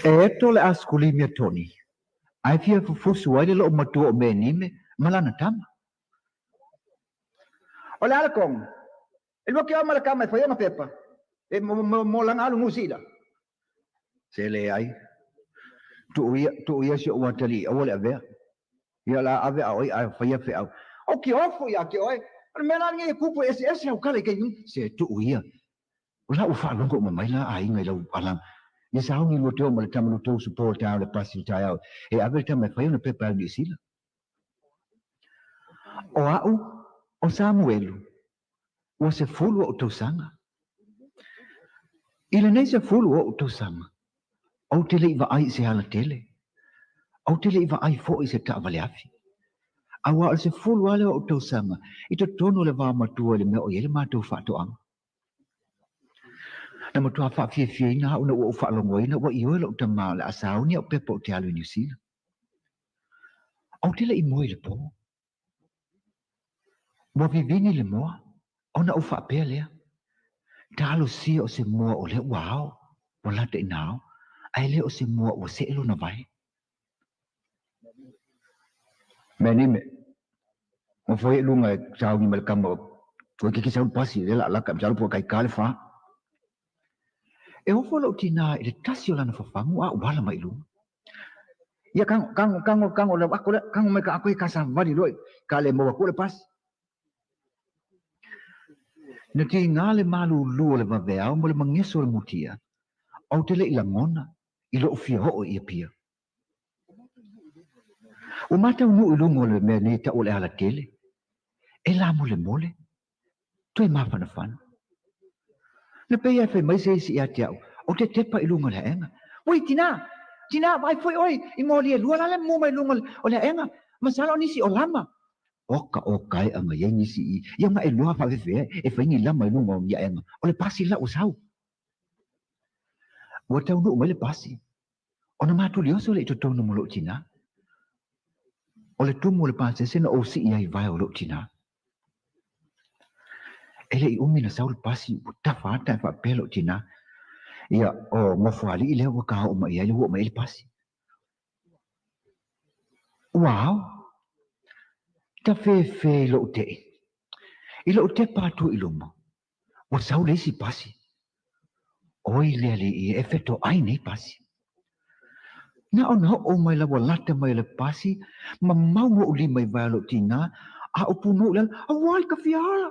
E eto le asekulimi a Tony, ae fia fufusu ai le loomatua o Menime ma lana tama. O le a le kong? E lua ke ao ma le kama e fai ona pepa e mo lana alu Niu Sila. Se leai. Tuu ia, tuu ia si ou atalii aua le avea. Ia la ave a oi ae faia feau. O ke ofo ia ke oe. O le mea la lenei e kupu e eseese au kala i kaimi. Se tuu ia. O la ua faalogo uma mai la aiga i lau alaga. Ia sauni lua teo ma le tama lua teu usu po le taeao le pasi le taeao e ave le tama e fai ona pepa e alu i Niu Sila. O a'u, o Samuelu, ua 10 o'u tausaga. I lenei 10 o'u tausaga, ou te le i vaai i se alatele, ou te le i vaai foi i se taavale afi. Auā o le 10 lava lea o'u tausaga i totonu o le vaomatua i le mea o i ai le matou faatoaga. Na matua faafiafiaina a'u ina ua ou faalogoina ua ioe lo'u tamā o le a sauni a'u pepa ou te alu i Niu Sila. Ou te le i moe i le pō. Ua vivini le moa, ona ou faapea lea, Talosia o se moa o lea ua ao, ua lata ina ao, ae le o se moa ua see lona vae. Mea nei mea, ua foi i luga e sauni ma le kama o koe ke sau pasi le la laka masalo po kai ka le fa. E ofo lou tinā i le tasi o lana fafagu a ua ala mai i luga. Ia kango, kango, kango, kango le ako le, kango mai ka ako i ka savali loa ka le maua ku le pasi. Na tiga le malūlū o le vaveao ma le mageso o le mutia, ou te le i lagona i lo'u fia oo i Apia. Ua mataunuu i luga o le mea nei ta'u o le alatele, e lamolemole, toe mafanafana. Na pei lava e fai mai se isi ia te au, ou te tepa i luga o le aega. Ui, tinā! Tinā, vaai foi oe i moli e lua la le mumu mai luga o le aega. Masalo o nisi o lama. Oka o kaeʻa mai ai nisi i ia nga e lua faafefea e fai ni lama i luga o ni aega. O le pasi la ua sau. Ua taunuu mai le pasi. Ona matulioso lea i totonu mo lou tinā. O le tumu o le pasese na ou sii ai i vae o lou tinā. E le i umi na sau le pasi ua tafa ata e faapea lou tinā. Ia, o Gofoalii lea ua ka oo mai ai, lea ua oo mai ai le pasi. Ua ao. Tafefe i lou tei. I lou tepa atu i luma, ua sau le isi pasi. Oi le alii e fetoai nei pasi. Na ona oo mai la ua lata mai o le pasi, ma mau oʻu lima i wae o lou tinā, a o punou i lalo, Auā i ka fia ala!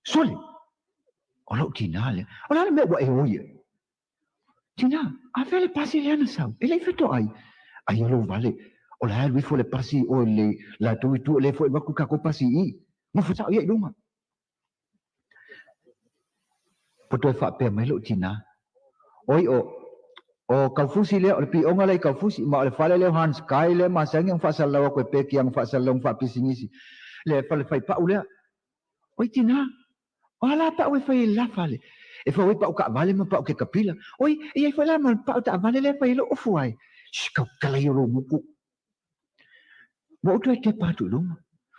Sole! O lou tinā lea. O le a le mea ua e oi ai? Tinā, a fea le pasi lea na sau? E le i fetoai. Ai o lou vale, o le a alu ifo le pasi i oe le latou i tua, le foi alu atu i kakou pasi i i. Nofo sao ia i luga. Ua toe faapea mai lou tinā, Oi o, o Kaufusi lea, o le pioga lea i Kaufusi, ma o le fale lea o Hans Kai lea masani ona faasalalau atu e peki ana faasalalau faapisinisi, le fale faipau lea. Oi tinā, o a la pau e fai ai le la fale? E fau ai pau taavale ma pau kekapila. Oi, e i ai foi la ma le pau taavale lea e fai ai lou ofu ai. Shh, kaukala ia o lou muku. Ua ou toe tepa atu i luma.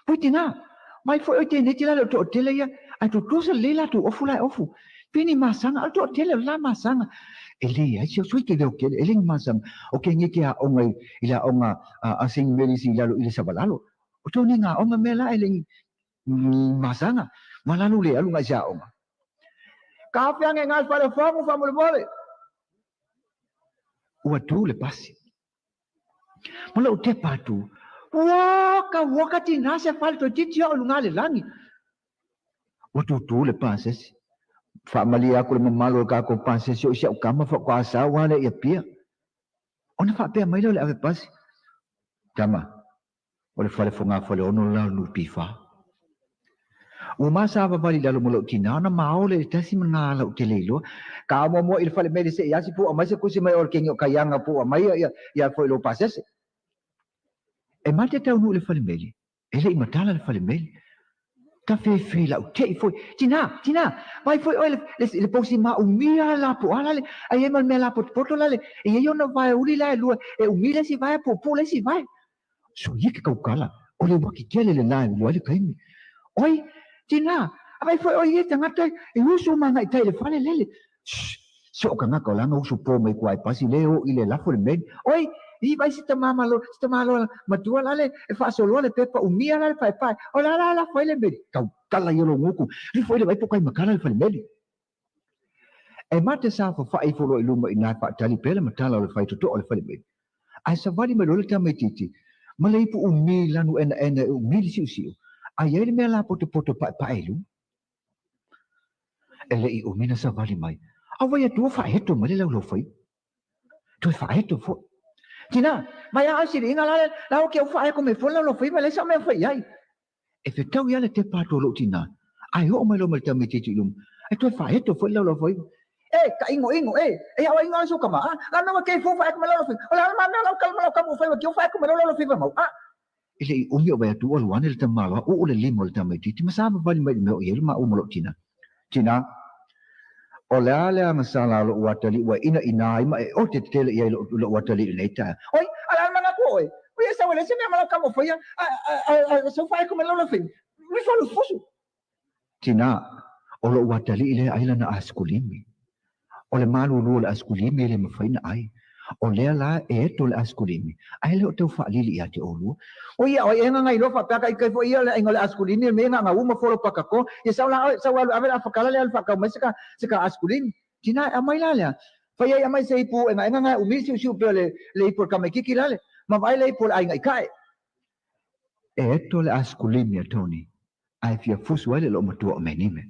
Oi tinā, mai foi oi tēneti la le o toatele ia, ae tutusa lelei latou ofu la e ofu. Pei ni masaga, o le toatele o le la masaga. E leai si au sui ke leo kele, e le ni masaga. O ke nge ke aoga i le aoga a Saint Mary's i lalo i le Savalalo. O tau ni ngā aoga mea la e le ni masaga. Ma lalo le alu ngai se aoga. Ka awhea nge ngai whare whangu whamolemole. Ua tū le pasi. Ma lou tepa atu, Ua ka ua ka tinā se fale toeitiiti oo i luga le lagi. Ua tūtū le pasese. Faamalie aku le mamalu o le kākou pasese o i si au kama faatoa sau lava lea i Apia. Ona faapea mai lea o le ave pasi, Tama, o le fale fogafaleono le la o le NPF. Ua ma savavali i lalo ma lou tinā ona ma ole i le tasi ma ngā ala ou te le iloa. Ka ao muamua i le fale meli seʻi asi pu'a mai se kusi mai o le kengi o Kaianga pu'a mai ia ia foi lou pasese. E mate taunuu i le fale meli, e le i matala le fale meli. Tafefe lau teʻi foi, Tinā! Tinā! Vaai foi oe le, le, le pousi ma umia la po ala le, ai ai ma le mea la potopoto la le, e i ai ona vae uli la e lua, e umi le isi vae, puupuu le isi vae. So ia ke kaukala, o le uaki tele le la e ulu ai le taimi. Oi, tinā, a vai foi oi e tagata e usu ma agai tai i le fale lele. Shh! So o tagata o la na usu po mai kua e pasi le o i le lafo le meli. Oi, i vai si tama malo, si tama loa matua la le e faasoloa le pepa umia la le paepae. O la la lafo ai le meli. Tautala ia lou gutu. Lifo i le vai po kai makala le falemeli. E mate saofafai ifo loa i luma i ina e faatali pea le matala o le faitotoa o le falemeli. Ae savali mai loa le tamaitiiti ma le ipu umi lanu enaena e umi le siusiu, a i ai le mea lapotopoto paepae i luma. E le i umi na savali mai, a wai atu ua faaeto mai le laulaufaiva. Toe faaeto foi. Tina, mai a siliiga la la o ke au faaeto mai foi le laulaufaiva, le sa mea fai ai. E fetau ia le tepa atu o lou tina, ae oo mai loa ma le tamaitiiti i luma, e toe faaeto foi le laulaufaiva. E, ka inoino, e, e au inga so kama, a, la mea ke fo faaeto mai le laulaufaiva. O le a le mea lau kala ma lau kamu faiva, ke o faaeto mai le laulaufaiva mau, a. E le i umi o vaai atu ua alu ane le tamaloa, uu le lima o le tamaitiiti ma savavali mai i le mea o i ai le maua ma lou tina. Tina, O le a le agasala a lou atalii ua e inaina ai ma e ote tetele i ai lou atalii i lenei taeao? Oi, a le a le manatu o oe? Oi, e sau e leai se mea ma lau kama o faia, a, a, a, a sau faaeko mai lau lafeina. Ui falu fusu. Tina, O lou atalii lea ai lana asekulimi. O le malulu o le asekulimi e le mafai ona ai. O lea la e eto le asekulimi, ae le o tau faalili ia te oulua. O ia, o ai e gaga iloa faapea ka ike foi ia le aiga o le asekulimi o le mea ia gaga uma folo pakako. Ia sau la oe, sau alu ave le afakala lea alu faakau mai se ka, se ka asekulimi. Tina, e aumai la lea. Fai ai aumai se ipu egaegaga e umi le siusiu pea o le, le ipu o le tamaititi lale. Ma vaai le ipu o le aiga i kae. E eto le asekulimi a Tony, ae fia fusu ai le loomatua o Menime.